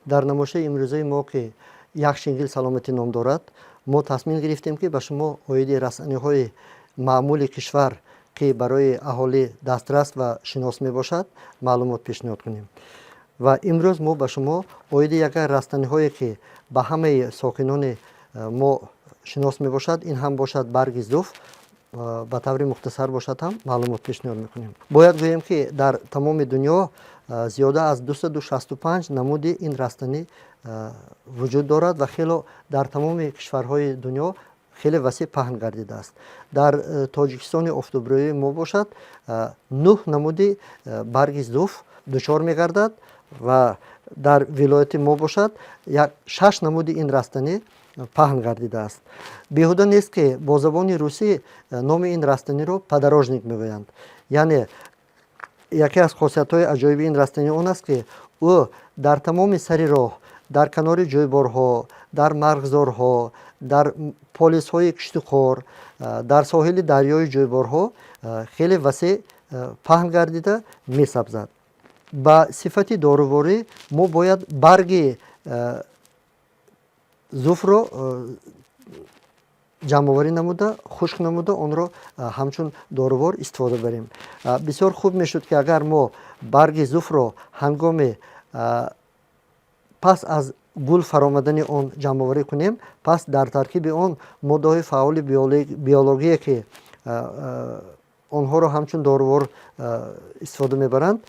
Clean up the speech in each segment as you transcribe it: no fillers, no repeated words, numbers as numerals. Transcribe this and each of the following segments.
Дар намоишаи имрӯзаи мо, ки «Як шингил саломатӣ» ном дорад, мо тасмим гирифтем, ки ба шумо оиди растаниҳои маъмули кишвар, ки барои аҳолӣ дастрас ва шинос мебошад, маълумот пешниҳод кунем. Ва имрӯз мо ба шумо оиди яке растаниҳое, ки ба ҳамаи сокинони мо шинос мебошад, ин ҳам бошад барги зуф, ба таври мухтасар бошад ҳам, маълумот пешниҳод мекунем. Бояд гӯем, ки дар тамоми дунё зиёда аз 265 намуди ин растанӣ вуҷуд дорад ва хело дар тамоми кишварҳои дунё хеле васеъ паҳн гардидааст. Дар Тоҷикистони офтобрӯии мо бошад, нӯҳ намуди барги зуф дучор мегардад ва дар вилояти мо бошад, як шаш намуди ин растанӣ паҳн гардидааст. Беҳуда нест, ки бо забони русӣ номи ин растаниро подорожник мегӯянд. Яъне яке аз хосиятҳои аҷоиби ин растанӣ он аст, ки ӯ дар тамоми сари роҳ, дар канори ҷӯйборҳо, дар марғзорҳо, дар полисҳои киштукор, дар соҳили дарёи ҷӯйборҳо хеле васеъ паҳн гардида месабзад. Ба сифати доруворӣ мо бояд барги зуфро ҷамъоварӣ намуда, хушк намуда, онро ҳамчун дорувор истифода барем. Бисёр хуб мешуд, ки агар мо барги зуфро ҳангоми пас аз гул фаромадани он ҷамъоварӣ кунем. Пас дар таркиби он моддаҳои фаъоли биологие, ки онҳоро ҳамчун дорувор истифода мебаранд,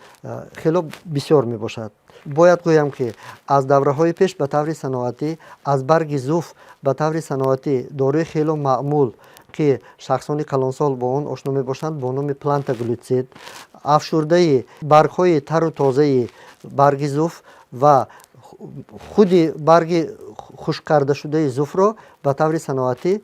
хело бисёр мебошад. Бояд гӯям, ки аз давраҳои пеш ба таври саноатӣ аз барги зуф ба таври саноатӣ доруи хело маъмул, ки шахсони калонсол бо он ошно мебошанд, бо номи плантаглюцид, афшурдаи баргҳои тару тозаи барги зуф ва худи барги хушк кардашудаи зуфро ба таври саноатӣ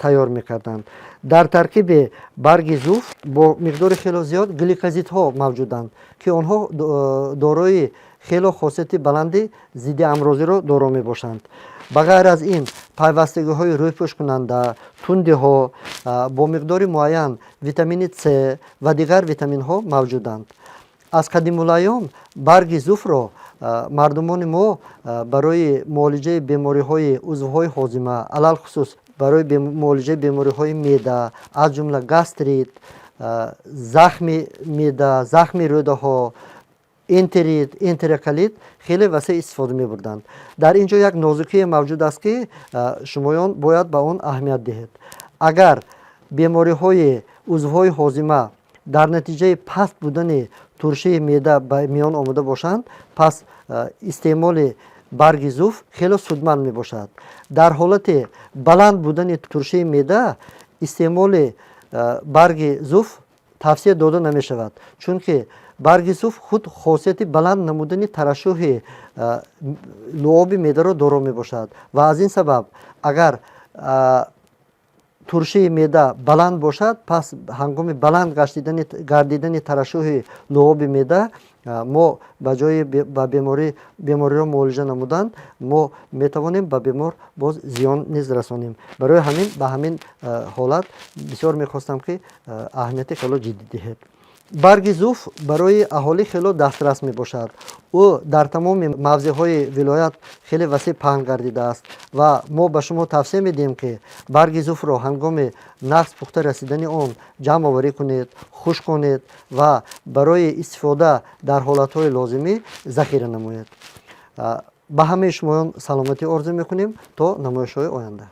тайёр мекарданд. Дар таркиби барги зуф бо миқдори хело зиёд гликозидҳо мавҷуданд, ки онҳо дорои хело хосияти баланди зидди амрозиро доро мебошанд. Ба ғайр аз ин, пайвастагиҳои рӯйпӯшкунанда, тундиҳо, бо миқдори муайян витамини С ва дигар витаминҳо мавҷуданд. Аз қадимулайём барги зуфро мардумони мо барои муолиҷаи бемориҳои узвҳои ҳозима, алалхусус барои муолиҷаи бемориҳои меъда, аз ҷумла гастрит, захми меъда, захми рӯдаҳо, энтерит, энтероколит хеле васеъ истифода мебурданд. Дар ин ҷо як нозукие мавҷуд аст, ки шумоён бояд ба он аҳамият диҳед. Агар бемориҳои узвҳои ҳозима дар натиҷаи паст будани туршии меъда ба миён омада бошанд, пас истеъмоли барги зуф хело судманд мебошад. Дар ҳолати баланд будани туршии меъда истеъмоли барги зуф тавсия дода намешавад, чунки барги зуф худ хосияти баланд намудани тарашшуҳи луоби меъдаро доро мебошад ва аз ин сабаб, агар туршии меъда баланд бошад, пас ҳангоми баланд гардидани тарашшуҳи луоби меъда мо ба ҷои ба бемориро муолиҷа намудан, мо метавонем ба бемор боз зиён низ расонем. Барои ҳамин ба ҳамин ҳолат бисёр мехостам, ки аҳамияти хело ҷиддӣ диҳед. Барги зуф барои аҳолӣ хело дастрас мебошад. Ӯ дар тамоми мавзеъҳои вилоят хеле васеъ паҳн гардидааст ва мо ба шумо тавсия медиҳем, ки барги зуфро ҳангоми нағз пухта расидани он ҷамъоварӣ кунед, хушк кунед ва барои истифода дар ҳолатҳои лозимӣ захира намоед. Ба ҳамаи шумоён саломатӣ орзу мекунем. То намоишҳои оянда.